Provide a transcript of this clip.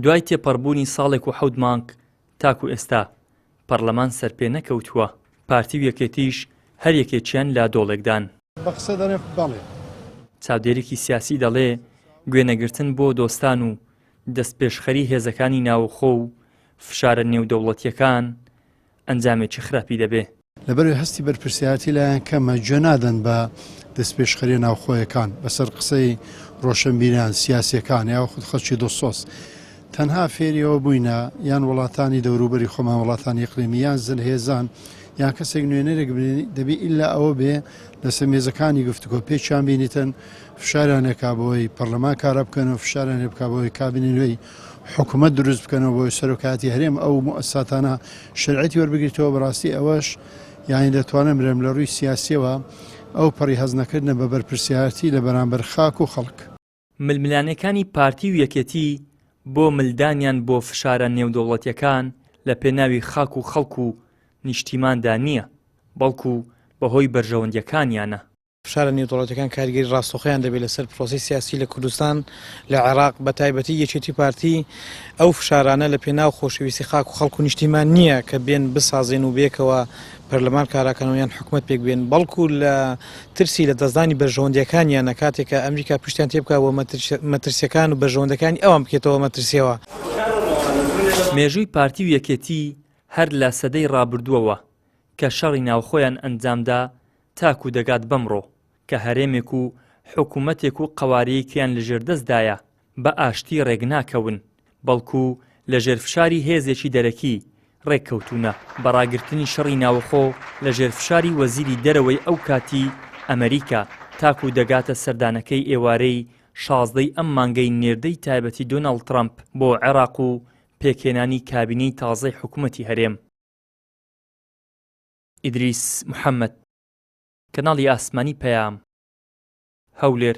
دوای تێپەڕبوونی ساڵێک و حەوت مانگ تاکو ئێستا پەڕلەمان سەرپێ نەکەوتووە، پارتی و یەکێتیش هەر یەکێکیان لە دۆڵێکدان. بە قسە دەڵێ بەڵێ. چاودێرێکی سیاسی دەڵێ گوێنەگرتن بۆ دۆستان و دەستپێشخەری هێزەکانی ناوخۆ و فشارە نێودەوڵەتییەکان ئەنجامێکی خراپی دەبێ. لەبەرئەوەی هەستی بەرپرسیارەتی لایان کەمە، گوێ نادەن بە دەستپێشخەریە ناوخۆیەکان، بەسەر قسەی ڕۆشنبیران، سیاسیەکان یاخود خەڵکی دڵسۆز. تەنها فێری ئەوە بووینە یان وڵاتانی دەوروبەری خۆمان، وڵاتانی ئیقلیمی یان زلهێزان یان کەسێک نوێنەرێک بنێنی، دەبی ئیلا ئەوە بێ لەسەر مێزەکانی گفتوگۆ پێکیان بینیتن، فشاریان لێکا بۆی پەرلەمان کارا بکەنەوە، فشاریان لێ بکا بۆی کابینەی نوێی حکومەت دروست بکەنەوە بۆی سەرۆکایەتی هەرێم ئەو موئەسساتانە شەرعیەتی وەربگریتەوە بەڕاستی ئەوەش یانی دەتوانم برێم لە ڕووی سیاسیەوە ئەو پەڕی هەست نەکردنە بە بەرپرسیارەتی لە بەرامبەر خاک و خەڵک. ململانێکانی پارتی و یەکێتی بۆ ملدانیان بۆ فشارە نێودەوڵەتیەکان لە پێناوی خاک و خەڵک و نیشتیماندا نیە، بەڵکو بەهۆی بەرژەوەندیەکانیانە. فشارە نێودەوڵەتیەکان کاریگەری ڕاستەوخۆیان دەبێت لەسەر پرۆسەی سیاسی لە کوردستان، لە عێراق، بە تایبەتی یەکێتی پارتی، ئەو فشارانە لە پێناو خۆشەویستی خاک و خەڵک و نیشتیمان نییە کە بێن بسازێن و بێکەوە پەرلەمان کاراکەنەوە یان حکومەت پێک بێن، بەڵکو لە ترسی لە دەستدانی بەرژەوەندیەکانیانە کاتێک کە ئەمریکا پشتیان تێبکا و مەترسیەکان و بەرژەوەندەکانی ئەوان بکێتەوە مەترسیەوە. مێژووی پارتی و یەکێتی هەر لە سەدەی ڕابردووەوە کە شەڕی ناوخۆیان ئەنجامدا تاکو دەگات بەمڕۆ کە هەرێمێک و حکومەتێک و قەوارەیەکیان لەژێردەستدایە بە ئاشتی ڕێکناکەون بەڵکو لەژێر فشاری هێزێکی دەرەکی ڕێککەوتوونە بە ڕاگرتنی شەڕی ناوخۆ لەژێر فشاری وەزیری دەرەوەی ئەو کاتی ئەمەریکا تاکو دەگاتە سەردانەکەی ئێوارەی شازدەی ئەم مانگەی نێردەی تایبەتی دۆناڵد ترەمپ بۆ عێراق و پێکهێنانی کابینەی تازەی حکومەتی هەرێم. ئیدریس محەمەد، کەناڵی ئاسمانی پەیام، هەولێر.